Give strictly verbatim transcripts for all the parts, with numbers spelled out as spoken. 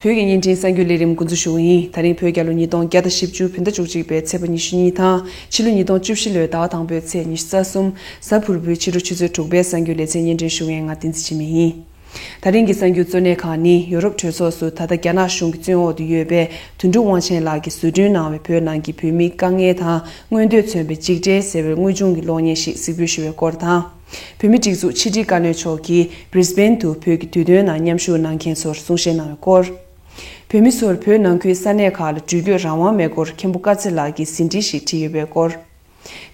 བོད་ཀྱི་བརྙན་འཕྲིན་གསར་འགྱུར་ལས་རིམ་འགོ་འཛུགས་ཞུ་གི་ཡིན། ད་རིང་བོད་རྒྱལ་ལོ་ཉིས་སྟོང་བརྒྱ་དང་བཞི་བཅུ་བོད་ཟླ་བཅུ་གཅིག་པའི་ཚེས་པ་ཉི་ཤུ་གཉིས་དང་ཕྱི་ལོ་ཉིས་སྟོང་བཅུ་བཞི་ལོའི་ཟླ་བ་དང་པོའི་ཚེས་ཉི་ཤུ་རྩ་གསུམ། གཟའ་ཕུར་བུའི་ཕྱི་དྲོ་ཆུ་ཚོད་དྲུག་པའི་གསར་འགྱུར་ལེ་ཚན་སྙན་སྒྲོན་ཞུ་མཁན་ང་བསྟན་འཛིན་འཆི་མེད་ཡིན། ད་རིང་གི་གསར་འགྱུར་གཙོ་གནད་ཁག་ནི། ཡོ་རོབ་གྲོས་ཚོགས་སུ་ད་ལྟ་རྒྱ་ནག་གཞུང་གི་བཙོན་འོག་ཏུ་ཡོད་པའི་དོན་གྲུབ་དབང་ཆེན་ལགས་ཀྱིས་བཟོ་སྐྲུན་གནང་བའི་བོད་ནང་གི་བོད་མིའི་དཀའ་ངལ་དང་མངོན་འདོད་མཚོན་པའི་འཇིགས་བྲལ་ཟེར་བའི་དངོས་བྱུང་གི་གློག་བརྙན་ཞིག་གཟིགས་འབུལ་ཞུ་བའི་སྐོར་དང་། བོད་མིའི་སྒྲིག་འཛུགས་ཕྱི་དྲིལ་བཀའ་བློན་མཆོག་གིས་Brisbane་དུ་བོད་ཀྱི་དུས་སྟོན་ནང་མཉམ་ཞུགས་གནང་མཁན་ཚོར་གསུང་བཤད་གནང་བའི་སྐོར། བོད་མི་ཚོར་བོད་ནང་ཁུལ་ས་གནས་ཁག་ལ་འགྲུལ་སྐྱོད་རང་དབང་མེད་སྐོར་མཁན་པོ་དཀར་ཚེ་ལགས་ཀྱིས་ཟིན་བྲིས་ཤིག་བྲིས་ཡོད་པའི་སྐོར།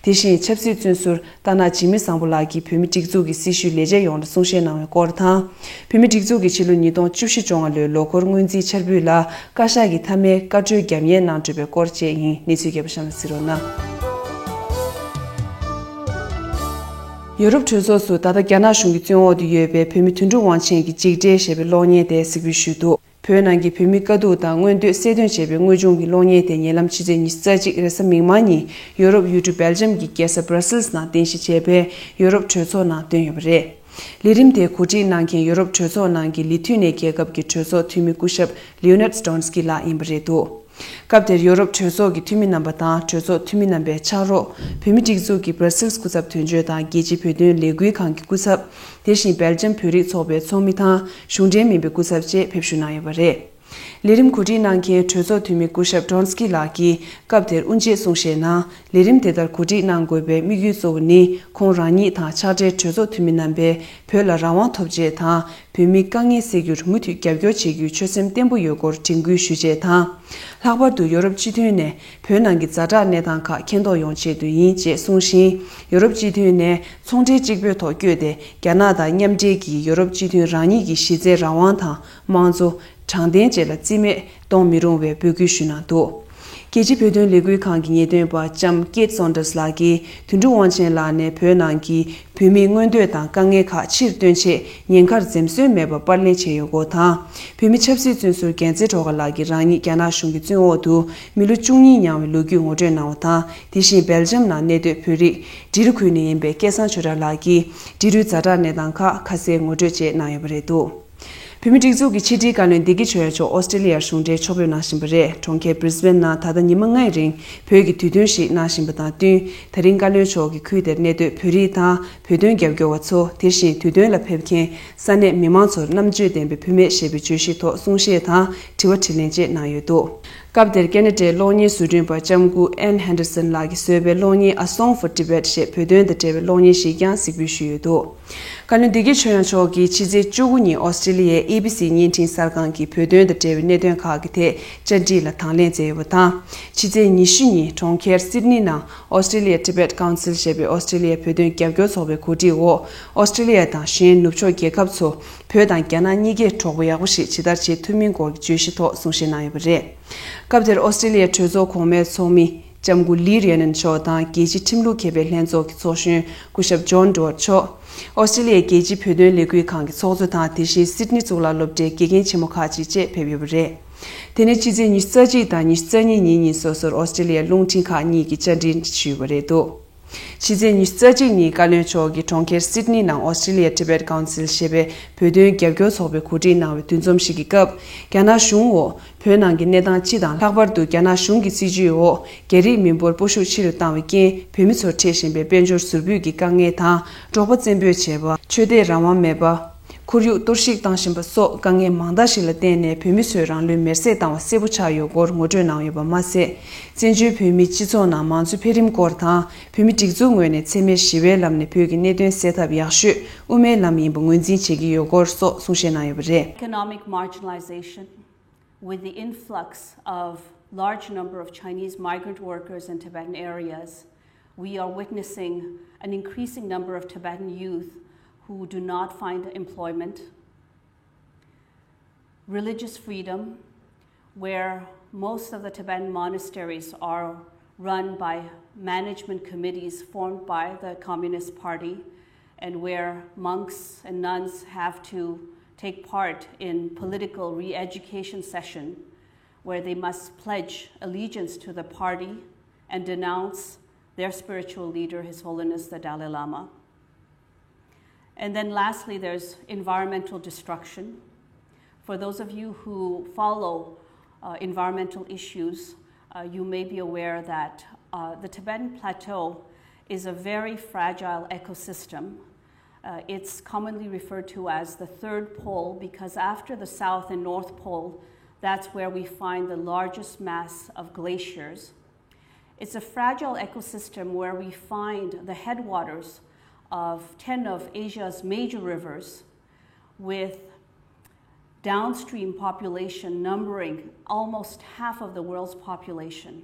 དེ་བཞིན་ཆབ་སྲིད་བཙོན་ཟུར་རྟ་ནག་འཇིགས་མེད་བཟང་པོ་ལགས་ཀྱིས་བོད་མི་སྒྲིག་འཛུགས་ཀྱི་སྲི་ཞུའི་ལས་བྱེད་ཡོངས་ལ་གསུང་བཤད་གནང་བའི་སྐོར་དང་། བོད་མི་སྒྲིག་འཛུགས་ཀྱིས་ཕྱི་ལོ་ཉིས་སྟོང་བཅུ་བཞི་བཅོ་ལྔ་ལོའི་ལོ་འཁོར་སྔོན་རྩིས་འཆར་འབུལ་ལ་བཀའ་ཤག་གིས་མཐའ་མའི་བཀའ་འཁྲོལ་བརྒྱབ་ཡས་གནང་གྲུབ་པའི་སྐོར་བཅས་ཡིན། གནས་ཚུལ་རྒྱས་པ་གཤམ་ལ་གཟིགས་རོགས་གནང་། ཡོ་རོབ་གྲོས་ཚོགས་སུ་ད་ལྟ་རྒྱ་ནག་གཞུང་གི་བཙོན་འོག་ཏུ་ཡོད་པའི་བོད་མི་དོན་གྲུབ་དབང་ཆེན་གྱི་འཇིགས་བྲལ་ཞེས་པའི་གློག་བརྙན་དེ་གཟིགས་འབུལ་ཞུས་འདུག་བོད་ནང་གི་བོད་མིའི་དཀའ་སྡུག་དང་མངོན་འདོད་གསལ་སྟོན་བྱས་པའི་དངོས་བྱུང་གི་གློག་བརྙན་དེ་ཉེ་ལམ་ཕྱི་ཚེས་ཉི་ཤུ་རྩ་གཅིག་རེས་གཟའ་མིག་དམར་ཉིན་ཡོ་རོབ་ཡུལ་གྲུ་སྦེལ་ཇམ་གྱི་རྒྱལ་ས་Brussels་ནང་རྟེན་གཞི་བྱས་པའི་ཡོ་རོབ་གྲོས་ཚོགས་ནང་བཏོན་ཡོད་པ་རེད། ལས་རིམ་དེ་གོ་སྒྲིག་གནང་མཁན་ཡོ་རོབ་གྲོས་ཚོགས་ནང་གི་ལི་ཐུ་ནེ་རྒྱལ་ཁབ་ཀྱི་གྲོས་ཚོགས་འཐུས་མི་སྐུ་ཞབས་Leonid Donskis་ལགས་ཡིན་པ་རེད་འདུག་སྐབས་དེར་ཡོ་རོབ་གྲོས་ཚོགས་ཀྱི་འཐུས་མི་རྣམ་པ་དང་གྲོས་ཚོགས་འཐུས་མི་རྣམ་པའི་ཕྱག་རོགས། བོད་མི་སྒྲིག་འཛུགས་ཀྱི་Brussels་སྐུ་ཚབ་དོན་གཅོད་དང་རྒྱལ་སྤྱིའི་བོད་དོན་ལས་འགུལ་ཁང་གི་སྐུ་ཚབ། དེ་བཞིན་སྦེལ་ཇམ་བོད་རིགས་ཚོགས་པའི་ཚོགས་མི་དང་གཞུང་འབྲེལ་མིན་པའི་སྐུ་ཚབ་བཅས་ཕེབས་ཞུགས་གནང་ཡོད་པ་རེད། ལས་རིམ་གོ་སྒྲིག་གནང་མཁན་གྲོས་ཚོགས་འཐུས་མི་སྐུ་ཞབས་Donskis་ལགས་ཀྱིས་སྐབས་དེར་དབུ་འབྱེད་གསུང་བཤད་ནང་། ལས་རིམ་དེ་ལྟར་གོ་སྒྲིག་གནང་དགོས་པའི་དམིགས་ཡུལ་གཙོ་བོ་ནི། ཁོང་རང་ཉིད་དང་ཕྱག་སྦྲེལ་གྲོས་ཚོགས་འཐུས་མི་རྣམ་པས་བོད་ལ་རང་དབང་ཐོབ་ཆེད་དང་། བོད་མིའི་དཀའ་ངལ་སེལ་རྒྱུར་མུ་མཐུད་རྒྱབ་སྐྱོར་བྱེད་རྒྱུའི་ཆོད་སེམས་བརྟན་པོ་ཡོད་སྐོར་དྲན་སྐུལ་ཞུ་ཆེད་དང་། ལྷག་པར་དུ་ཡོ་རོབ་སྤྱི་མཐུན་ནས་བོད་ནང་གི་ཛ་དྲག་གནས་སྟངས་ཁག་མཁྱེན་རྟོགས་ཡོང་ཆེད་དུ་ཡིན་ཅེས་གསུངས་ཤིང་། ཡོ་རོབ་སྤྱི་མཐུན་ནས་ཚོང་འབྲེལ་གཅིག་པོའི་ཐོག་བསྐྱོད་དེ། རྒྱ་ནག་དང་མཉམ་འབྲེལ་གྱིས་ཡོ་རོབ་སྤྱི་མཐུན་རང་ཉིད་ཀྱི་གཞི་རྩའི་རང་དབང་དང་། དམངས་གཙོ། དྲང་བདེན་བཅས་ལ་རྩིས་མེད་གཏོང་མི་རུང་བའི་འབོད་སྐུལ་ཞུས་གནང་འདུག་རྒྱལ་སྤྱིའི་བོད་དོན་ལས་འགུལ་ཁང་གི་ངེས་སྟོན་པ་ལྕམ་Kate Saunders་ལགས་ཀྱིས། དོན་གྲུབ་དབང་ཆེན་ལགས་ནས་བོད་ནང་གི་བོད་མིའི་མངོན་འདོད་དང་དཀའ་ངལ་ཁག་ཕྱིར་བཏོན་ཆེད་ཉེན་ཁར་འཛེམ་ཟོན་མེད་པར་པར་ལེན་བྱས་ཡོད་སྐོར་དང་། བོད་མི་ཆབ་སྲིད་བཙོན་ཟུར་རྒྱལ་མཚན་སྒྲོལ་དཀར་ལགས་ཀྱིས་རང་ཉིད་རྒྱ་ནག་གཞུང་གི་བཙོན་འོག་ཏུ་མི་ལོ་བཅུ་གཉིས་མྱངས་བའི་ལོ་རྒྱུས་ངོ་སྤྲོད་གནང་བ་དང་། དེ་བཞིན་སྦེལ་ཇམ་ནང་གནས་སྡོད་བོད་རིགས་འབྲི་རུ་ཁུལ་ནས་ཡིན་པའི་སྐལ་བཟང་ཆོས་གྲགས་ལགས་ཀྱིས་འབྲི་རུའི་ཛ་དྲག་གནས་སྟངས་ཁག་ཁ་གསལ་ངོ་སྤྲོད་བཅས་གནང་ཡོད་པ་རེད་འདུག་བོད་མིའི་སྒྲིག་འཛུགས་ཀྱི་ཕྱི་དྲིལ་བཀའ་བློན་བདེ་སྐྱིད་ཆོས་དབྱངས་མཆོག་ཨོ་སི་ཀྲི་ལི་ཡར་གཞུང་འབྲེལ་ཕྱོགས་ཕེབས་གནང་བཞིན་པ་རེད། གྲོང་ཁྱེར་Brisbane་ནང་ད་ལྟ་ཉི་མ་ལྔའི་རིང་བོད་ཀྱི་དུས་སྟོན་ཞིག་གནང་བཞིན་པ་དང་བསྟུན། ད་རིང་བཀའ་བློན་མཆོག་གིས་ཁུལ་དེར་གནས་སྡོད་བོད་རིགས་དང་བོད་དོན་རྒྱབ་སྐྱོར་བ་ཚོ། དེ་བཞིན་དུས་སྟོན་ལ་ཕེབས་མཁན་ས་གནས་མི་མང་ཚོར་རྣམ་དཔྱོད་ལྡན་པའི་བུད་མེད་ཞེས་པའི་བརྗོད་གཞི་ཐོག་གསུང་བཤད་དང་དྲི་བ་དྲིས་ལན་བཅས་གནང་ཡོད་འདུག་སྐབས་དེར་ཁེ་ན་ཌའི་གློག་བརྙན་བཟོ་སྐྲུན་པ་ལྕམ་སྐུ་Anne Henderson་ལགས་ཀྱིས་བཟོས་པའི་གློག་བརྙན་A Song for Tibet་ཞེས་བོད་དོན་དང་འབྲེལ་བའི་གློག་བརྙན་ཞིག་ཀྱང་གཟིགས་འབུལ་ཞུས་ཡོད་འདུག་བཀའ་བློན་བདེ་སྐྱིད་ཆོས་དབྱངས་མཆོག་གིས་ཕྱི་ཚེས་བཅུ་དགུ་ཉིན་ཨོ་སི་ཀྲི་ལི་ཡའི་ཨེ་བི་སི་བརྙན་འཕྲིན་གསར་ཁང་གི་བོད་དོན་དང་འབྲེལ་བའི་གནད་དོན་ཁག་གི་ཐད་བཅར་འདྲི་ལ་དང་ལེན་མཛད་ཡོད་པ་དང་། ཕྱི་ཚེས་ཉི་ཤུ་ཉིན་གྲོང་ཁྱེར་སིད་ནི་ནང་Australia Tibet Council་ཞེས་པའི་ཨོ་སི་ཀྲི་ལི་ཡའི་བོད་དོན་རྒྱབ་སྐྱོར་ཚོགས་པའི་གོ་སྒྲིག་འོག་ཨོ་སི་ཀྲི་ལི་ཡ་དང་གཞན་ནུབ་ཕྱོགས་རྒྱལ་ཁབ་ཚོ་བོད་དང་རྒྱ་ནག་གཉིས་ཀས་གྲོགས་པོ་ཡག་པོ་ཞིག་ཇི་ལྟར་བྱེད་ཐུབ་མིན་སྐོར་གྱི་བརྗོད་གཞི་ཐོག་གསུང་བཤད་གནང་ཡོད་པ་རེད། སྐབས་དེར་ཨོ་སི་ཀྲི་ལི་ཡའི་གྲོས་ཚོགས་གོང་མའི་ཚོགས་མི་ལྕམ་སྐུ་ལི་རེ་ནན་མཆོག་དང་རྒྱལ་སྤྱིའི་ཁྲིམས་ལུགས་མཁས་པའི་ལྷན་ཚོགས་ཀྱི་ཚོགས་གཞོན་སྐུ་ཞབས་ཇོན་ཌུ་ཝར་མཆོག་ཨོ་སི་ཀྲི་ལི་ཡའི་རྒྱལ་སྤྱིའི་བོད་དོན་ལས་འགུལ་ཁང་གི་ཚོགས་གཙོ་དང་དེ་བཞིན་སིད་ནི་གཙུག་ལག་སློབ་གྲྭའི་དགེ་རྒན་ཆེན་མོ་ཁག་ཅིག་བཅས་ཕེབས་ཡོད་པ་རེད། དེ་ནས་ཕྱི་ཚེས་ཉི་ཤུ་རྩ་གཅིག་དང་ཉི་ཤུ་རྩ་གཉིས་ཉིན་གཉིས་སོ་སོར་ཨོ་སི་ཀྲི་ལི་ཡའི་རླུང་འཕྲིན་ཁག་གཉིས་ཀྱིས་བཅར་འདྲི་ཞུས་པ་རེད་འདུག་ཕྱི་ཚེས་ཉི་ཤུ་རྩ་གཅིག་ཉིན་བཀའ་བློན་མཆོག་གིས་གྲོང་ཁྱེར་སིད་ནི་ནང་Australia Tibet Council་ཞེས་པའི་བོད་དོན་རྒྱབ་སྐྱོར་ཚོགས་པས་གོ་སྒྲིག་གནང་བའི་འདུ་འཛོམས་ཤིག་གི་སྐབས། རྒྱ་ནག་གཞུང་འོག་བོད་ནང་གི་གནས་སྟངས་སྤྱི་དང་། ལྷག་པར་དུ་རྒྱ་ནག་གཞུང་གི་སྲིད་བྱུས་འོག་རྒྱ་རིགས་མི་འབོར་སྤོ་ཤུགས་ཆེ་རུ་བཏང་བའི་རྐྱེན། བོད་མི་ཚོར་འཕྲད་བཞིན་པའི་དཔལ་འབྱོར་ཟུར་འབུད་ཀྱི་དཀའ་ངལ་དང་། འབྲོག་པ་བཙན་སྤོས་བྱས་པ། ཆོས་དད་རང་དབང་མེད་པ། ཁོར་ཡུག་གཏོར་བཤིག་བཏང་བཞིན་པ་སོགས་དཀའ་ངལ་མང་དག་ཞིག་ལ་བརྟེན་ནས། བོད་མི་ཚོས་རང་ལུས་མེར་སྲེག་བཏང་བ་གསལ་པོ་ཆགས་ཡོད་སྐོར་ངོ་སྤྲོད་གནང་ཡོད་པ་མ་ཟད། བཙན་བྱོལ་བོད་མིའི་སྤྱི་ཚོགས་ནང་མང་གཙོའི་འཕེལ་རིམ་སྐོར་དང་། བོད་མི་སྒྲིག་འཛུགས་ངོས་ནས་འཚེ་མེད་ཞི་བའི་ལམ་ནས་བོད་ཀྱི་གནད་དོན་སེལ་ཐབས་ཡག་ཤོས་དབུ་མའི་ལམ་ཡིན་པ་ངོས་འཛིན་བྱེད་ཀྱི་ཡོད་སྐོར་སོགས་གསུང་བཤད་གནང་ཡོད་པ་རེད། Economic marginalization, with the influx of large number of Chinese migrant workers in Tibetan areas, we are witnessing an increasing number of Tibetan youth who do not find employment. Religious freedom, where most of the Tibetan monasteries are run by management committees formed by the Communist Party, and where monks and nuns have to take part in political re-education session, where they must pledge allegiance to the party and denounce their spiritual leader, His Holiness the Dalai Lama. And then lastly, there's environmental destruction. For those of you who follow uh, environmental issues, uh, you may be aware that uh, the Tibetan Plateau is a very fragile ecosystem. Uh, it's commonly referred to as the third pole because after the South and North Pole, that's where we find the largest mass of glaciers. It's a fragile ecosystem where we find the headwaters of ten of Asia's major rivers, with downstream population numbering almost half of the world's population.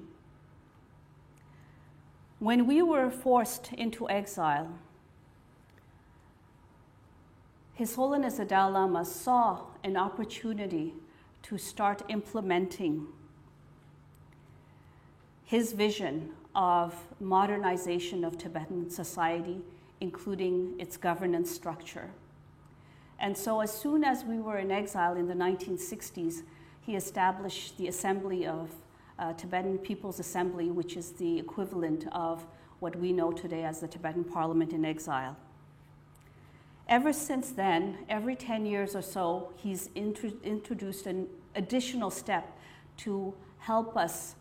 When we were forced into exile, His Holiness the Dalai Lama saw an opportunity to start implementing his vision of modernization of Tibetan society, including its governance structure. And so, as soon as we were in exile in the nineteen sixties, he established the Assembly of uh, Tibetan People's Assembly, which is the equivalent of what we know today as the Tibetan Parliament in exile. Ever since then, every ten years or so, he's intro- introduced an additional step to help us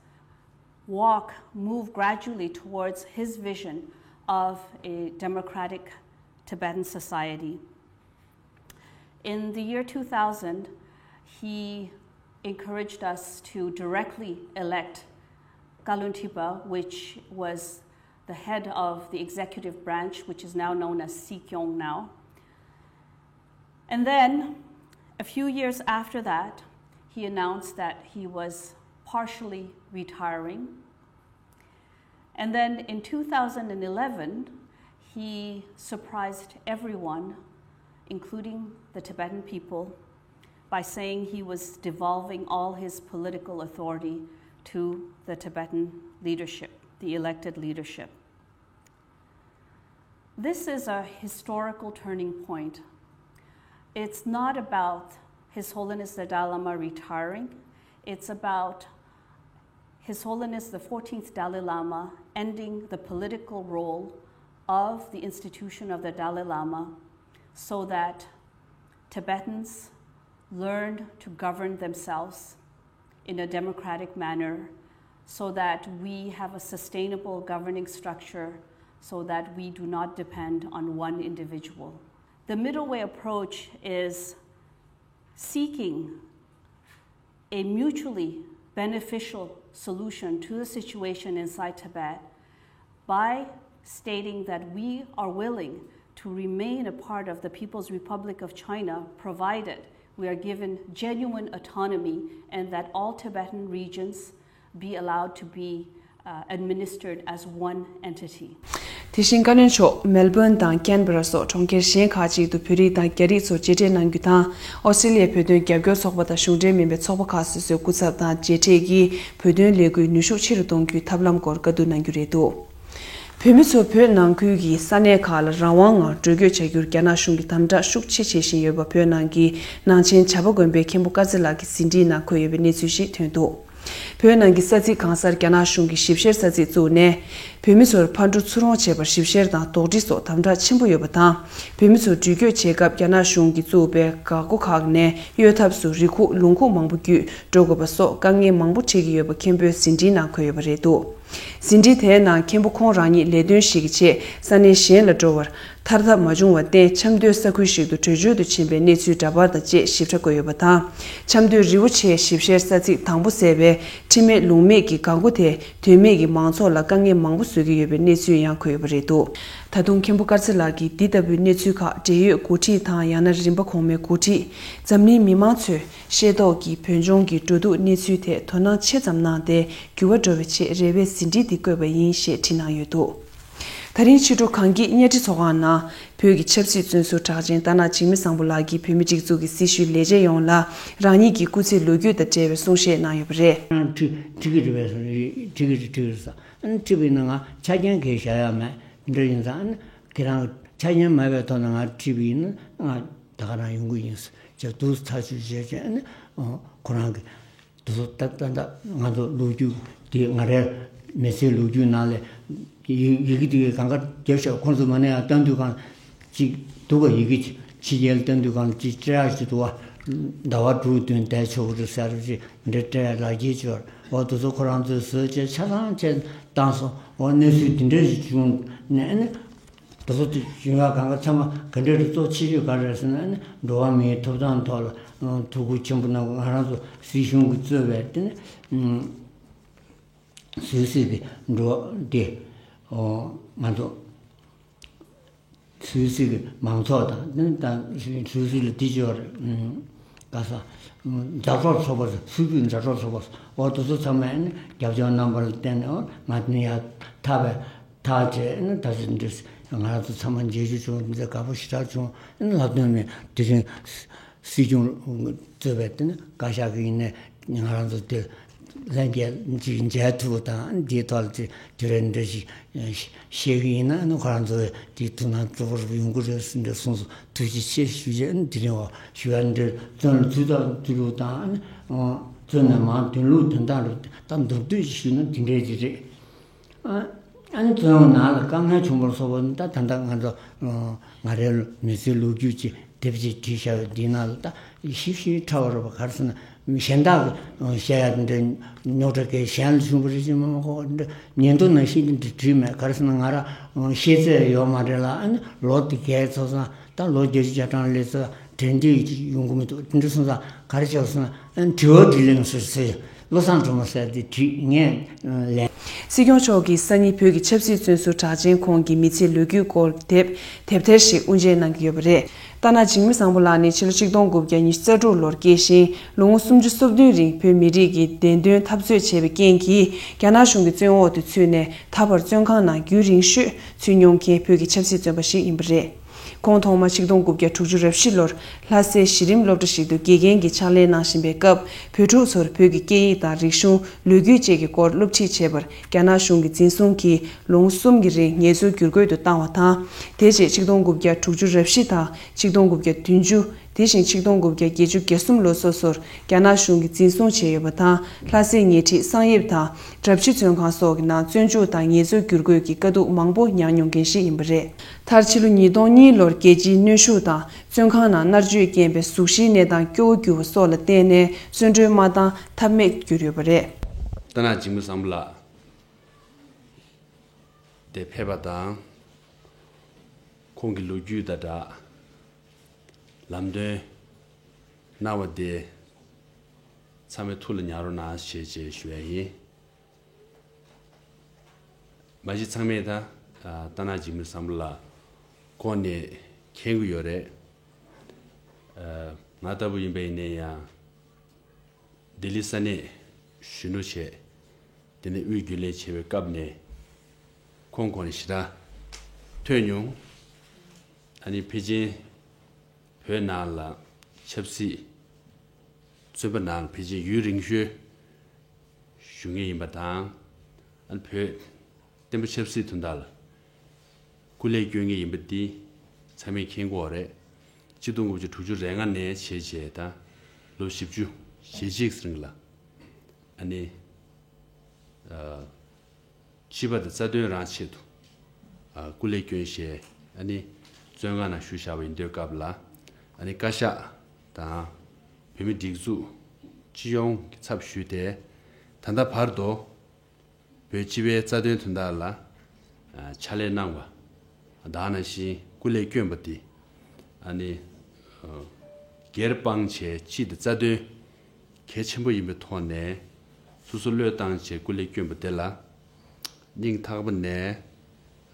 walk, move gradually towards his vision of a democratic Tibetan society. In the year two thousand, he encouraged us to directly elect Kaluntipa, which was the head of the executive branch, which is now known as Sikyong now. And then, a few years after that, he announced that he was partially retiring. And then in two thousand eleven, he surprised everyone, including the Tibetan people, by saying he was devolving all his political authority to the Tibetan leadership, the elected leadership. This is a historical turning point. It's not about His Holiness the Dalai Lama retiring, it's about His Holiness the fourteenth Dalai Lama ending the political role of the institution of the Dalai Lama so that Tibetans learn to govern themselves in a democratic manner so that we have a sustainable governing structure so that we do not depend on one individual. The middle way approach is seeking a mutually beneficial solution to the situation inside Tibet by stating that we are willing to remain a part of the People's Republic of China provided we are given genuine autonomy and that all Tibetan regions be allowed to be uh, administered as one entity. དེ་བཞིན་བཀའ་བློན་མཆོག་མེལ་བོན་དང་ཀན་བྷ་ར་སོགས་གྲོང་ཁྱེར་གཞན་ཁག་ཅིག་ཏུ་བོད་རིགས་དང་རྒྱ་རིགས་ཚོ་མཇལ་འཕྲད་གནང་རྒྱུ་དང་། ཨོ་སི་ཀྲི་ལི་ཡའི་བོད་དོན་རྒྱབ་སྐྱོར་ཚོགས་པ་དང་གཞུང་འབྲེལ་མིན་པའི་ཚོགས་པ་ཁག་སོ་སོའི་སྐུ་ཚབ་དང་མཇལ་འཕྲད་ཀྱིས་བོད་དོན་ལས་འགུལ་ནུས་ཤུགས་ཆེ་རུ་གཏོང་རྒྱུའི་ཐབས་ལམ་སྐོར་བཀའ་བསྡུར་གནང་རྒྱུ་རེད་འདུག་བོད་མི་ཚོ་བོད་ནང་ཁུལ་གྱི་ས་གནས་ཁག་ལ་རང་དབང་ངང་འགྲོ་སྐྱོད་བྱ་རྒྱུར་རྒྱ་ནག་གཞུང་གིས་དམ་དྲག་ཤུགས་ཆེ་བྱེད་བཞིན་ཡོད་པ། བོད་ནང་གི་ནང་ཆེན་བྱ་པ་དགོན་པའི་མཁན་པོ་དཀར་རྩེ་ལགས་ཀྱི་ཟིན་བྲིས་ནང་འཁོད་ཡོད་པའི་གནས་ཚུལ་ཞིག་ཐོན་འདུག་བོད་ནང་གི་ས་ཚིགས་གང་སར་རྒྱ་ནག་གཞུང་གིས་ཞིབ་བཤེར་ས་ཚིགས་བཙུགས་ནས། བོད་མི་ཚོར་ཕར་འགྲོ་ཚུར་འོང་བྱེད་པར་ཞིབ་བཤེར་དང་དོགས་འདྲི་སོགས་དམ་དྲག་ཆེན་པོ་ཡོད་པ་དང་། བོད་མི་ཚོ་འགྲུལ་སྐྱོད་བྱེད་སྐབས་རྒྱ་ནག་གཞུང་གིས་བཙུགས་པའི་འགག་སྒོ་ཁག་ནས་གཡོལ་ཐབས་སུ་རི་ཁུག་ལུང་ཁུག་མང་པོ་བརྒྱུད་འགྲོ་དགོས་པ་སོགས་དཀའ་ངལ་མང་པོ་འཕྲད་ཀྱི་ཡོད་པ་མཁན་པོའི་ཟིན་བྲིས་ནང་འཁོད་ཡོད་པ་རེད་འདུག་ཟིན་བྲིས་དེའི་ནང་མཁན་པོ་ཁོང་རང་ཉིད་ལས་དོན་ཞིག་གི་ཆེད་ས་གནས་གཞན་ལ་འགྲོ་བར་ཐར་ཐབས་མ་བྱུང་བར་བརྟེན། ཆབ་མདོའི་ས་ཁུལ་ཞིག་ཏུ་བྲོས་བྱོལ་དུ་ཕྱིན་པའི་གནས་ཚུལ་འདྲ་པར་དང་བཅས་ཞིབ་ཕྲ་བཀོད་ཡོད་པ་དང་། ཆབ་མདོའི་རི་བོ་ཆེའི་ཞིབ་བཤེར་ས་ཚིགས་དང་པོ་ཟེར་བའི་ཁྲིམས་མེད་ལུགས་མེད་ཀྱི་འགག་སྒོ་དེས་དོན་མེད་ཀྱི་མང་ཚོགས་ལ་དཀའ་ངལ་མང་པོ་བཟོ་གི་ཡོད་པའི་གནས་ཚུལ་ཡང་འཁོད་ཡོད་པ་རེད་འདུག་ད་དུང་མཁན་པོ་དཀར་རྩེ་ལགས་ཀྱིས་འདི་ལྟ་བུའི་གནས་ཚུལ་ཁག་འབྲེལ་ཡོད་འགོ་ཁྲིད་དང་ཡང་ན་རིམ་པ་གོང་མའི་འགོ་ཁྲིད། འཛམ་གླིང་མི་མང་ཚོས་ཤེས་རྟོགས་ཀྱིས་བོད་ལྗོངས་ཀྱི་འགྲོ་འདུག་གནས་ཚུལ་ཐད་དོ་སྣང་ཆེ་ཙམ་གནང་སྟེ། འགྱུར་བ་འགྲོ་བའི་ཆེད་རེ་བའི་ཟིན་བྲིས་འདི་བཀོད་པ་ཡིན་ཞེས་བྲིས་གནང་ཡོད་འདུག་ད་རིང་ཕྱི་དྲོ་གངས་སྐྱིད་གཉའ་ཁྲི་ཚོགས་ཁང་ནང་བོད་ཀྱི་ཆབ་སྲིད་བཙོན་ཟུར་གྲགས་ཅན་རྟ་ནག་འཇིགས་མེད་བཟང་པོ་ལགས་ཀྱིས་བོད་མིའི་སྒྲིག་འཛུགས་ཀྱི་སྲི་ཞུའི་ལས་བྱེད་ཡོངས་ལ་རང་ཉིད་ཀྱི་སྐུ་ཚེའི་ལོ་རྒྱུས་དང་འབྲེལ་བའི་གསུང་བཤད་གནང་ཡོད་པ་རེད། ཁྲི་ཁྲི་གི་རེད་པས་ཁྲི་གི་ཁྲི་གི་རེད་ས་ཁྲི་བའི་ནང་ང་ཆ་རྐྱེན་གས་བཞག་ཡ་མེད་འདྲ་ཡིན་ཙང་ཁྱེད་རང་ཆ་རྐྱེན་མེད་པའི་ཐོག་ནས་ང་ཁྲི་བའི་ནང་ང་ད་ག་རང་ཡོང་གི་ཡིན་ཟེར་དུས་ཚ་ཞུ་བྱས་བྱས་ཁོ་རང་གི་དུ་ད་ད་ད་ང་ཚོ་ལོ་རྒྱུས་དེ་ང་རའི་མི་ཚེའི་ལོ་རྒྱུས་ནང་ལས་ཡི་ཡི་གེ་དེ་གང་ག་རྒྱབ་ཤག་ཁོང་ཚོ་མ་ནས་ཡང་བཏོན་དུས་གང་ཅིག་འདུག་ག་ཡི་གེ་ཕྱི་རྒྱལ་བཏོན་དུས་གང་ཅིག་སྤྲད་ཡག་ཞིག་འདུག་བ། ཟླ་བ་དྲུག་བདུན་བསྡད་ཆོག་གི་རེད་ཟེར་རེད། འདི་སྤྲད་ལག་འཁྱེར་བཅོལ། འོ་དེ་ཚོ་ཁོ་རང་ཚོས་བཟོས་བྱས་ཆ་ཚང་བྱས་བཏང་སོང་། འོ་གནས་ཚུལ་འདི་འདྲ་ཞིག་བྱུང་ནས་ནི། དེ་ཚོ་དེ་གཞུང་ཡག་གང་ག་ཚང་མ་ག་འདྲ་རེད། གཙོ་ཆེ་ཤོས་ག་རེ་རེད་ཟེར་ན་ནི། འགྲོ་བ་མིའི་ཐོབ་ཐང་ཐོག་ལ་ཐུགས་ཁུར་ཆེན་པོ་གནང་། ང་རང་ཚོ་སྲིད་གཞུང་གིས་གཙོས་པའི་དེ་ནི་སུད་སི་གི་འགྲོ་བ་དེ། ང་ཚོ་སུད་སི་གི་མང་ཚོགས་དང་། དེ་ནི་ད་སུད་སི་ལ་དེ་ཅོར་ག་ས་མཛའ་གྲོགས་ཚོགས་པ། སུད་སི་མཛའ་གྲོགས་ཚོགས་པ། འོ་དེ་ཚོ་ཚང་མས་ནི་རྒྱབ་སྐྱོར་གནང་བར་བརྟེན་ནས། འོ་ང་དེ་ནས་ཡར་ཐར་བའི་ཐག་བཅད་ནས། ད་ཅི་འདྲ་ང་རང་ཚོ་ཚང་མ་མཇལ་རྒྱུ་བྱུང་། འདི་དགའ་པོ་ཞེ་དྲག་བྱུང་། ལྷག་དོན་ནི་དེ་རིང་སྲིད་སྐྱོང་གཙོས་པའི་དེ་ནི་བཀའ་ཤག་གི་ཡིན་ནའི་ང་རང་ཚོ་དེ་ལྷན་རྒྱས་ཅིག་མཇལ་ཐུབ་པ་དང་། འདིའི་ཐོག་ལ་དེ་དེ་རིང་འདྲ་ཞིག་བཤད་གི་ཡིན་ན་ནི། ཁོ་རང་ཚོ་དེ་ཐུགས་སྣང་གཙོ་བོར་ཡོང་གི་རེད་ཟེར་འདྲ་གསུངས་སོང་། ཐུགས་རྗེ་ཆེ་ཞུ་རྒྱུ། དེ་རིང་འོ་ཞུ་ཡ་འདྲ། བཙོན་ལ་ཚུད་ཐབས་ཚུད་ལུགས་དང་། བཙོན་ནས་མར་ཐོན་ལུགས་དོན་དག་རུ་ད་མདོར་བསྡུས་ཞུས་ན་དེ་འདྲའི་ཅིག་རེད། ཨ་ཨ་ནི་བཙོན་འོག་ནང་ལ་དཀའ་ངལ་བྱུང་བར་སོགས་པ་ནི། ད་ད་ལྟ་ང་ཚོ་ང་རའི་མི་ཚེའི་ལོ་རྒྱུས་ཀྱི་དེབ་ཅིག་བྲིས་བཞག་པའི་འདི་ནང་ལ་ད་ཞིབ་ཞིབ་ཕྲ་བ་རེད་པ། ག་རེ་ཟེར་ན་གཞན་དག་གི་བཤད་ཡ་འདི་རྙོག་དྲ་གས་གཞན་ལ་བྱུང་བ་རེད་ཅེས་མ་མ་གོ་འདི་ཉིན་ཐོ་ནང་བཞིན་འདི་བྲིས་མེད། ག་རེ་ཟེར་ན་ང་རང་ཤེས་ཚད་ཡོད་མ་རེད་ལ། ཨ་ནི་ལོ་འདི་གས་ཚོ་སོང་། ད་ལོ་བརྒྱད་ཅུ་གྱ་གྲངས་སླེབས་ཚེ་དྲན་རྟེན་ཡོང་གི་མི་འདུག་དེ་འདྲ་སོང་ཙང་ག་རེ་བྱས་སོང་ན། དྲི་བ་དྲིས་ལན་ཟེར་ཟེར། བློ་བཟང་སྒྲོལ་མ་ཟེར་དེ་བྲིས། ངས་ལན། སྲིད་སྐྱོང་མཆོག་གིས་སང་ཉིན་བོད་ཀྱི་ཆབ་སྲིད་བཙོན་ཟུར་གྲགས་ཅན་ཁོང་གི་མི་ཚེའི་ལོ་རྒྱུས་སྐོར་དེབ་དེབ་ཐེར་ཞིག་དབུ་འབྱེད་གནང་གི་ཡོད་པ་རེད། རྟ་ནག་འཇིགས་མེད་བཟང་པོ་ལགས་ནི་ཕྱི་ལོ་ཆིག་སྟོང་དགུ་བརྒྱ་ཉི་ཤུ་རྩ་དྲུག་ལོར་སྐྱེས་ཤིང་། ལོ་ངོ་སུམ་ཅུ་སོ་བདུན་རིང་བོད་མི་རིགས་ཀྱི་བདེན་དོན་འཐབ་རྩོད་བྱས་པའི་རྐྱེན་གྱིས། རྒྱ་ནག་གཞུང་གི་བཙོན་འོག་ཏུ་ཚུད་ནས། ད་བར་བཙོན་ཁང་ནང་རྒྱུན་རིང་ཤོས་ཚུད་མྱོང་མཁན་བོད་ཀྱི་ཆབ་སྲིད་བཙོན་པ་ཞིག་ཡིན་པ་རེད། ཁོང་ཐོག་མ་ཆིག་སྟོང་དགུ་བརྒྱ་དྲུག་ཅུ་རེ་བཞི་ལོར་ལྷ་སའི་གཞི་རིམ་སློབ་གྲྭ་ཞིག་ཏུ་དགེ་རྒན་གྱི་ཕྱག་ལས་གནང་བཞིན་པའི་སྐབས། བོད་ཕྲུག་ཚོར་བོད་ཀྱི་སྐད་ཡིག་དང་རིག་གཞུང་། ལོ་རྒྱུས་བཅས་ཀྱི་སྐོར་སློབ་ཁྲིད་བྱས་པར། རྒྱ་ནག་གཞུང་གིས་འཛིན་བཟུང་གིས་ལོ་ངོ་གསུམ་གྱི་རིང་ངལ་རྩོལ་བསྒྱུར་བཀོད་དུ་བཏང་བ་དང་། དེ་རྗེས་ཆིག་སྟོང་དགུ་བརྒྱ་དྲུག་ཅུ་རེ་བཞི་དང་ཆིག་སྟོང་དགུ་བརྒྱ་བདུན་ཅུ། དེ་བཞིན་ཆིག་སྟོང་དགུ་བརྒྱ་བརྒྱད་ཅུ་གྱ་གསུམ་ལོ་སོ་སོར་རྒྱ་ནག་གཞུང་གིས་འཛིན་བཟུང་བྱས་ཡོད་པ་དང་། ལྷ་སའི་ཉེ་འཁྲིས་གསང་ཡིབ་དང་། གྲྭ་བཞི་བཙོན་ཁང་སོགས་ཀྱི་ནང་བཙོན་འཇུག་དང་ངལ་རྩོལ་བསྒྱུར་བཀོད་ཀྱི་དཀའ་སྡུག་མང་པོ་མྱངས་མྱོང་མཁན་ཞིག་ཡིན་པ་རེད། མཐར་ཕྱི་ལོ་ཉིས་སྟོང་གཉིས་ལོར་རྒྱལ་སྤྱིའི་གནོན་ཤུགས་དང་བཙོན་ཁང་ནང་མནར་གཅོད་རྐྱེན་པས་གཟུགས་གཞིའི་གནས་སྟངས་སྐྱོ་བོ་གྱུར་བ་སོགས་ལ་བརྟེན་ནས་བཙོན་གྲོལ་མ་བཏང་ཐབས་མེད་གྱུར་ཡོད་པ་རེད། རྟ་ནག་འཇིགས་མེད་བཟང་པོ་ལགས་དེ་ཕེབས་པ་དང་། ཁོང་གི་ལོ་རྒྱུས་དང་སྦྲགས་ལམ་སྟོན་གནང་བ་དེ་ཚང་མས་ཐུགས་ལ་ཉར་རོགས་གནང་ཞེས་བཅས་ཞུ་ཡ་ཡིན། མ་གཞི་ཚང་མས་ད་རྟ་ནག་འཇིགས་མེད་བཟང་པོ་ལགས་ཁོང་ནས་མཁྱེན་གྱི་ཡོད་རེད། ང་ལྟ་བུ་ཡིན་པ་ཡིན་ན་ཡང་ལྡི་ལི་ས་གནས་གཞོན་ནུ་བྱས། དེ་ནས་དབུས་རྒྱུན་ལས་བྱེད་པའི་སྐབས་ནས་ཁོང་ཁོང་ནས་ཞེ་དྲག་ཐོས་མྱོང་། ཨ་ནི་ཕལ་ཆེར་བོད་ནང་ལ་ཆབ་སྲིད་བཙོན་པ་ནང་ལ་ཕལ་ཆེར་ཡུན་རིང་ཤོས་བཞུགས་མཁན་ཡིན་པ་དང་། ཨ་ནི་བོད་བསྟན་པ་ཆབ་སྲིད་དོན་དག་ལ་སྐུ་ལས་བསྐྱོན་མཁན་ཡིན་པ་འདི་ཚང་མས་མཁྱེན་གྱི་ཡོད་རེད། ཆིག་སྟོང་དགུ་བརྒྱ་དྲུག་ཅུ་རེ་ལྔ་ནས་བྱས་བྱས་ད་ལོ་བཞི་བཅུ་ཞེ་གཅིག་རིང་ལ། ཨ་ནི། ཨ། སྤྱི་པ་དང་རྩ་དོན་རང་ཆེད་དུ། ཨ། སྐུ་ལས་བསྐྱོན་བྱས། ཨ་ནི། བཙོན་ཁང་ནང་བཞུགས་བཞག་པ་ཡིན་དུས་སྐབས་ལ། ཨ་ནི་བཀའ་ཤག་དང་། བོད་མི་སྒྲིག་འཛུགས་སྤྱི་ཡོངས་ཀྱི་ཚབ་ཞུས་ཏེ། ད་ལྟ་བར་དུ་བོད་སྤྱི་པའི་རྩ་དོན་དོན་དག་ལ། ཨ། ཕྱག་ལས་གནང་བ་དེ་ནང་བཞིན་སྐུ་ལས་བསྐྱོན་པ་དེ། ཨ་ནི། ཨ། སྒེར་སྤངས་བྱས་སྤྱི་དང་རྩ་དོན་གལ་ཆེན་པོ་ཡིན་པའི་ཐོག་ནས་སོ་སོ་བློས་བཏང་བྱས་སྐུ་ལས་བསྐྱོན་པ་དེ་ལ་སྙིང་ཐག་པ་ནས།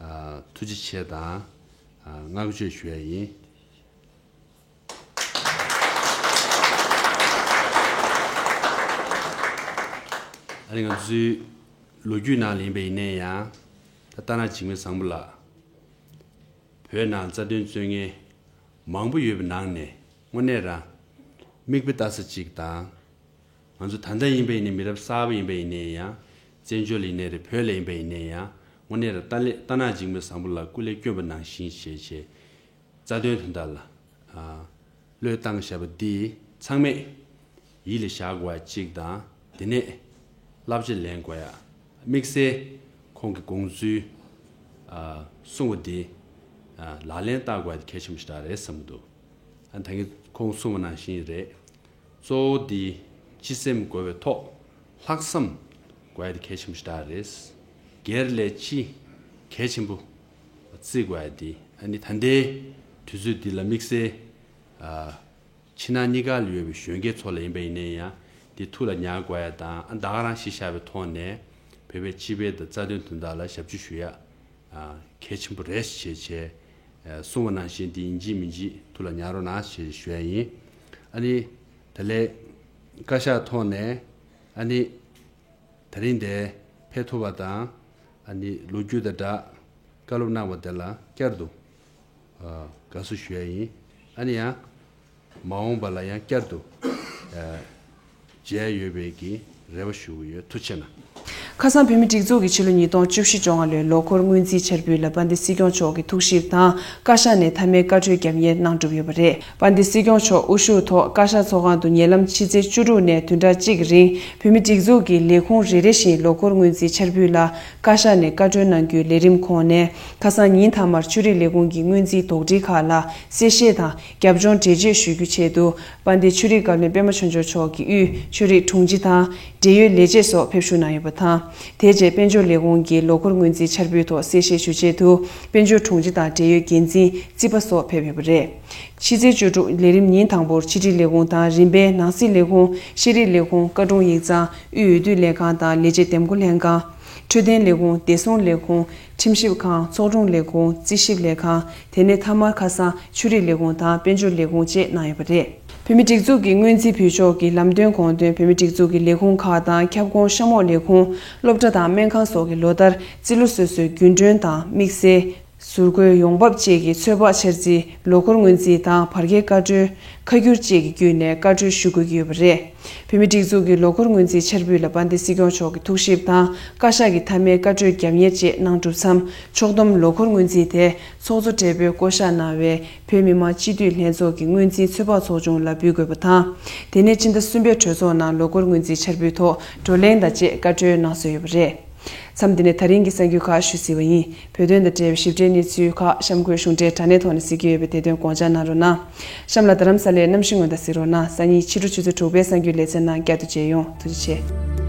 ཨ། ཐུགས་རྗེ་ཆེ་དང་། ཨ། བསྔགས་བརྗོད་ཞུ་ཡ་ཡིན། ཨ་ནི་ང་ཚོའི་ལོ་རྒྱུས་ནང་ལ་ཡིན་པ་ཡིན་ན་ཡང་། ད་རྟ་ནག་འཇིགས་མེད་བཟང་པོ་ལགས་བོད་ནང་རྩ་དོན་རྩོད་མཁན་མང་པོ་ཡོད་པའི་ནང་ནས་དངོས་གནས་རང་མིག་དཔེ་ལྟ་ས་གཅིག་དང་། ང་ཚོ་ད་ལྟ་ཡིན་པ་ཡིན་ནའི་མི་རབས་གསར་པ་ཡིན་པ་ཡིན་ནའི་ཡང་། བཙན་བྱོལ་ལ་ཡིན་ནའི་རེད། བོད་ལ་ཡིན་པ་ཡིན་ནའི་ཡང་། དངོས་གནས་རང་རྟ་ལས་རྟ་ནག་འཇིགས་མེད་བཟང་པོ་ལགས་སྐུ་ལས་བསྐྱོན་པ་ནང་བཞིན་བྱས་བྱས། རྩ་དོན་དོན་དག་ལ། ཨ། བློས་བཏང་བཞག་པ་འདི་ཚང་མས་ཡིད་ལ་བཞག་དགོས་ཡ་གཅིག་དང་། དེ་ནས་བསླབ་བྱ་ལེན་དགོས་ཡ། དམིགས་བསལ་ཁོང་གི་དགོངས་ཚུལ། ཨ། གསུངས་པ་འདི། ཨ། ལག་ལེན་བསྟར་དགོས་ཡ་དེ་གལ་ཆེན་པོ་ཞིག་རེད་བསམ་གྱི་འདུག་ཨ། ད་གིན་ཁོང་གསུངས་པ་ནང་བཞིན་རེད། གཙོ་བོ་འདི་སྤྱི་སེམས་དགོས་པའི་ཐོག་ལྷག་བསམ་དགོས་ཡ་དེ་གལ་ཆེན་པོ་ཞེ་དྲག་རེད། སྒེར་ལས་སྤྱི་གལ་ཆེན་པོ་བརྩི་དགོས་ཡ་དེ། ཨ་ནི་ད་ལྟའི་དུས་ཚོད་འདི་ལ་དམིགས་བསལ་ཨ། ཕྱི་ནང་གཉིས་ཀ་ལ་ཡོད་པའི་གཞོན་སྐྱེས་ཚོ་ལ་ཡིན་པ་ཡིན་ན་ཡང་དེ་ཐུགས་ལ་ཉར་དགོས་ཡ་དང་། ཨ་ད་ག་རང་གཞི་བཞག་པའི་ཐོག་ནས་བོད་པའི་སྤྱི་པའི་དང་རྩ་དོན་དོན་དག་ལ་ཞབས་ཕྱི་ཞུ་ཡ་ཨ་གལ་ཆེན་པོ་རེད་ཞེས་བྱས་ཨ་གསུངས་པ་ནང་བཞིན་དེ་ཡིན་གཅིག་མིན་གཅིག་ཐུགས་ལ་ཉར་རོགས་གནང་ཞེས་ཞུ་ཡ་ཡིན། ཨ་ནི་ད་ལན་བཀའ་ཤག་ཐོག་ནས་ཨ་ནི་ད་རིང་འདིར་ཕེབས་ཐུབ་པ་དང་། ཨ་ནི་ལོ་རྒྱུས་དང་སྦྲགས་བཀའ་སློབ་གནང་བ་དེ་ལ་བསྐྱར་དུ་ཨ་དགའ་བསུ་ཞུ་ཡ་ཡིན། ཨ་ནི་ཡང་མ་འོངས་པ་ལ་ཡང་བསྐྱར་དུ་ཨ་མཇལ་ཡོད་པའི་གི་རེ་བ་ཞུ་གི་ཡོད། ཐུགས་རྗེ་གནང་། ཁ་སང་བོད་མིའི་སྒྲིག་འཛུགས་ཀྱི་ཕྱི་ལོ་ཉིས་སྟོང་བཅུ་བཞི་བཅོ་ལྔ་ལོའི་ལོ་འཁོར་སྔོན་རྩིས་འཆར་འབུལ་ལ་དཔལ་ལྡན་སྲིད་སྐྱོང་མཆོག་གི་ཐུགས་ཞིབ་དང་བཀའ་ཤག་ནས་མཐའ་མའི་བཀའ་འཁྲོལ་རྒྱབ་གཉེར་གནང་གྲུབ་ཡོད་པ་རེད། དཔལ་ལྡན་སྲིད་སྐྱོང་མཆོག་དབུ་བཞུགས་ཐོག་བཀའ་ཤག་ཚོགས་ཁང་དུ་ཉེ་ལམ་ཕྱི་ཚེས་བཅུ་དྲུག་ནས་བདུན་ཕྲག་གཅིག་གི་རིང་བོད་མིའི་སྒྲིག་འཛུགས་ཀྱི་ལས་ཁུངས་རེ་རེ་བཞིན་ལོ་འཁོར་སྔོན་རྩིས་འཆར་འབུལ་ལ་བཀའ་ཤག་ནས་བཀའ་འཁྲོལ་གནང་རྒྱུའི་ལས་རིམ་ཁོངས་ནས། ཁ་སང་ཉིན་མཐའ་མར་ཆོས་རིག་ལས་ཁུངས་ཀྱི་སྔོན་རྩིས་དོགས་འདྲི་ཁག་ལ་གསལ་བཤད་དང་རྒྱབ་ལྗོངས་འགྲེལ་བརྗོད་ཞུ་རྒྱུའི་ཆེད་དུ། དཔལ་ལྡན་ཆོས་རིག་བཀའ་བློན་པད་མ་ཆོས་འབྱོར་མཆོག་གིས་དབུས་ཆོས་རིག་དྲུང་ཆེ་དང་འབྲེལ་ཡོད་ལས་བྱེད་སོགས་ཕེབས་ཞུགས་གནང་ཡོད་པ་དང་། དེ་རྗེས་དཔལ་འབྱོར་ལས་ཁུངས་ཀྱི་ལོ་འཁོར་སྔོན་རྩིས་འཆར་འབུལ་ཐོག་གསལ་བཤད་ཞུ་ཆེད་དུ། དཔལ་འབྱོར་དྲུང་ཆེ་དང་འབྲེལ་ཡོད་འགན་འཛིན་རྩིས་པ་སོགས་ཕེབས་ཡོད་པ་རེད། ཕྱི་ཚེས་བཅུ་དྲུག་ལས་རིམ་ཉིན་དང་པོར་ཕྱི་དྲིལ་ལས་ཁུངས་དང་རིམ་པས་ནང་སྲིད་ལས་ཁུངས། ཤེས་རིག་ལས་ཁུངས། བཀའ་དྲུང་ཡིག་ཚང་། དབུས་འོས་བསྡུ་ལས་ཁང་དང་ལས་བྱེད་འདེམས་བསྐོ་ལྷན་ཁང་། འཕྲོད་བསྟེན་ལས་ཁུངས། བདེ་སྲུང་ལས་ཁུངས། ཁྲིམས་ཞིབ་ཁང་། ཚོགས་དྲུང་ལས་ཁུངས། རྩིས་ཞིབ་ལས་ཁང་། དེ་ནས་མཐའ་མར་ཁ་སང་ཆོས་རིག་ལས་ཁུངས་དང་དཔལ་འབྱོར་ལས་ཁུངས་བཅས་གནང་ཡོད་པ་རེད། བོད་མིའི་སྒྲིག་འཛུགས་ཀྱི་སྔོན་རྩིས་འབུལ་ཕྱོགས་ཀྱི་ལམ་སྟོན་དགོངས་དོན་བོད་མིའི་སྒྲིག་འཛུགས་ཀྱི་ལས་ཁུངས་ཁག་དང་ཁྱབ་ཁོངས་གཤམ་འོག་ལས་ཁུངས། སློབ་གྲྭ་དང་སྨན་ཁང་སོགས་ཀྱི་ལོ་ལྟར་རྩིས་ལོ་སོ་སོའི་རྒྱུན་གྲོན་དང་དམིགས་བསལ་ཟུར་བཀོལ་ཡོང་འབབ་བཅས་ཀྱི་ཚོད་དཔག་འཆར་རྩིས། ལོ་འཁོར་སྔོན་རྩིས་དང་བར་བརྒལ་བཀའ་འཁྲོལ། ཁ་སྒྱུར་བཅས་ཀྱི་བརྒྱུད་ནས་བཀའ་འཁྲོལ་ཞུ་དགོས་ཀྱི་ཡོད་པ་རེད། བོད་མིའི་སྒྲིག་འཛུགས་ཀྱི་ལོ་འཁོར་སྔོན་རྩིས་འཆར་འབུལ་ལ་དཔལ་ལྡན་སྲིད་སྐྱོང་མཆོག་གི་ཐུགས་ཞིབ་དང་བཀའ་ཤག་གི་མཐའ་མའི་བཀའ་འཁྲོལ་རྒྱབ་གཉེར་བཅས་གནང་གྲུབ་མཚམས། ཕྱོགས་བསྡོམས་ལོ་འཁོར་སྔོན་རྩིས་དེ་ཚོགས་གཙོ་སྦྲེལ་པོས་བསྐོ་གཞག་གནང་བའི་བོད་མི་མང་སྤྱི་འཐུས་ལྷན་ཚོགས་ཀྱི་སྔོན་རྩིས་ཚོད་དཔག་ཚོགས་ཆུང་ལ་འབུལ་དགོས་པ་དང་། དེ་ནས་ཕྱི་ཟླ་གསུམ་པའི་གྲོས་ཚོགས་ནང་ལོ་འཁོར་སྔོན་རྩིས་འཆར་འབུལ་ཐོག་བགྲོ་གླེང་དང་བཅས་བཀའ་འཁྲོལ་གནང་སྲོལ་ཡོད་པ་རེད། མཚམས་འདི་ནས་ད་རིང་གི་གསར་འགྱུར་ཁག་ཞུས་ཟིན་པ་ཡིན། བོད་དོན་དང་འབྲེལ་བའི་ཞིབ་ཕྲའི་གནས་ཚུལ་ཁག་གཤམ་འཁོད་གཞུང་འབྲེལ་དྲ་གནས་ཐོག་ནས་གཟིགས་ཀྱི་ཡོད་པས་དེ་དོན་དགོངས་འཇགས་གནང་རོགས་གནང་། གཤམ་ལ་རྡ་རམ་ས་ལའི་གནམ་གཤིས་སྔོན་བརྡ་གཟིགས་རོགས་གནང་། སང་ཉིན་ཕྱི་དྲོ་ཆུ་ཚོད་དྲུག་པའི་གསར་འགྱུར་ལེ་ཚན་ནང་བསྐྱར་དུ་མཇལ་ཡོང་། ཐུགས་རྗེ་ཆེ།